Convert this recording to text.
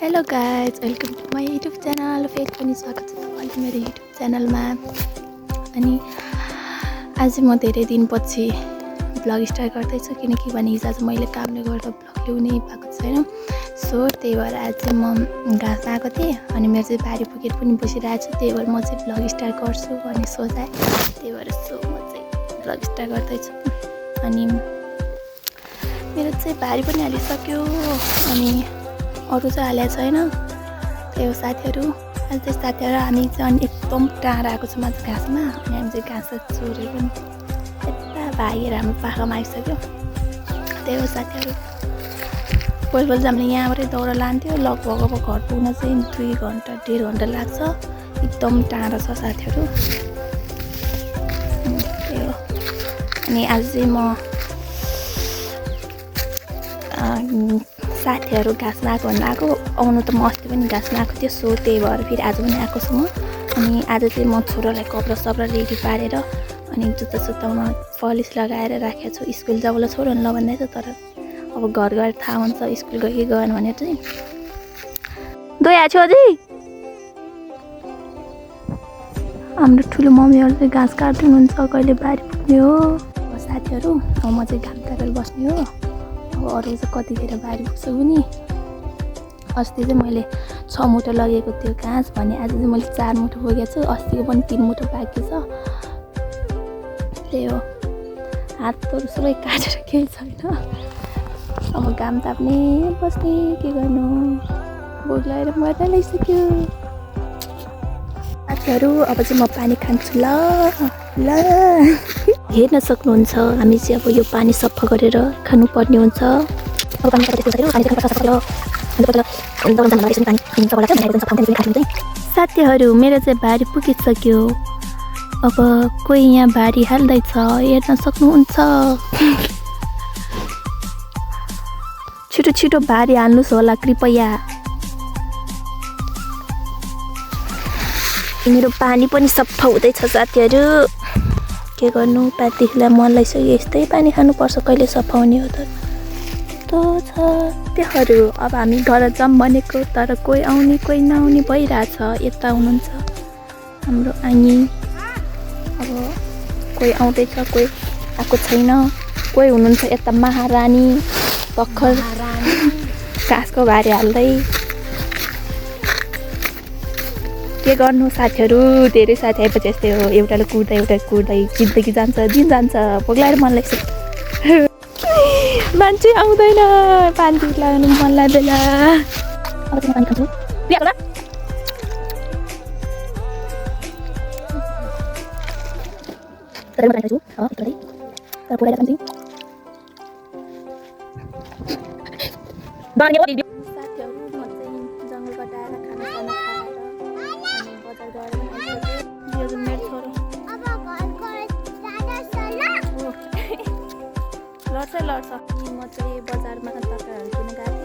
Hello guys, welcome to my YouTube channel. फेरि पनि स्वागत छ तपाईँले मेरो युट्युब च्यानलमा। अनि आज म धेरै दिनपछि भ्लग स्टार्ट गर्दैछु, किनकि हिजो आज मैले कामले गर्दा भ्लग ल्याउनै पाएको छैन। सो त्यही भएर आज चाहिँ म घाँस आएको थिएँ अनि मेरो चाहिँ बारी पुगेर पनि बसिरहेको छु। त्यही भएर म चाहिँ भ्लग स्टार्ट गर्छु भन्ने सोचाएँ। त्यही भएर म चाहिँ भ्लग स्टार्ट गर्दैछु। अनि मेरो चाहिँ बारी पनि हालिसक्यो अनि अरू चाहिँ हालेको छैन। त्यही हो साथीहरू, आज चाहिँ साथीहरू हामी चाहिँ एकदम टाढा आएको छौँ आज घाँसमा। अनि हामी चाहिँ घाँस चोरेर पनि यता भागेर हाम्रो पाखामा आइसक्यो। त्यही हो साथीहरू, पहिलो हामीले यहाँबाटै दाउरा लान्थ्यो। लगभग अब घर पुग्न चाहिँ 2 घन्टा 1.5 घन्टा लाग्छ। एकदम टाढा छ साथीहरू। त्यही हो। अनि आज चाहिँ म साथीहरू घाँसमा आएको भन्नु आएको। आउनु त म अस्ति पनि घाँसमा आएको थिएँ। सो त्यही भएर फेरि आज पनि आएको छु म। अनि आज चाहिँ म छोरालाई कपडा सपडा रेडी पारेर अनि जुत्ता सुत्तामा पलिस लगाएर राखेको छु। स्कुल जाबला छोड्नु ल भन्दैछ, तर अब घर गएर थाहा हुन्छ स्कुल गयो कि गएन भनेर चाहिँ। गइहाल्यो छु अझै। हाम्रो ठुलो मम्मीहरू चाहिँ घाँस काट्दै हुनुहुन्छ, कहिले बारी पुग्ने हो साथीहरू। अब म चाहिँ घाम तापेर बस्ने हो। अब अरू चाहिँ कतिखेर बारी पुग्छु पनि। अस्ति चाहिँ मैले 6 मुठो लगेको थियो घाँस भने, आज चाहिँ मैले 4 मुठो पुगेको छु। अस्तिको पनि 3 मुठो बाँकी छ। त्यही हो, हातहरू सबै काटेर केही छैन। अब घाम ताप्ने बस्ने के गर्नु, भोक लागेर मर्न लागिसक्यो साथीहरू। अब चाहिँ म पानी खान्छु ल ल। हेर्न सक्नुहुन्छ हामी चाहिँ अब यो पानी सफा गरेर खानुपर्ने हुन्छ। साथीहरू, मेरो चाहिँ भारी पुगिसक्यो। अब कोही यहाँ भारी हाल्दैछ, हेर्न सक्नुहुन्छ। छिटो छिटो भारी हाल्नुहोस् होला कृपया। मेरो पानी पनि सफा हुँदैछ साथीहरू। के गर्नु, पानीदेखिलाई मन लागिसक्यो। यस्तै पानी खानुपर्छ, कहिले सफा हुने हो त साथीहरू। अब हामी घर जाऊँ भनेको, तर कोही आउने कोही नआउने भइरहेछ। यता हुनुहुन्छ हाम्रो आनी, अब कोही आउँदैछ कोही आएको छैन। कोही हुनुहुन्छ यता महारानी भर्खर घाँसको भारी हाल्दै। के गर्नु साथीहरू, धेरै साथी आएपछि यस्तै हो। एउटाले कुर्दै एउटा कुर्दै जिन्दगी जान्छ, दिन जान्छ। भोक लागेर मन लाग्छ, मान्छे आउँदैन, पानी लाग्नु मन लाग्दैन। अब चाहिँ पानी खान्छु। जङ्गलबाट आएर खाना खाएर अनि बजार गएर यो मेरो छोरो लड्छ। म चाहिँ बजारमा तरकारीहरू किन गएको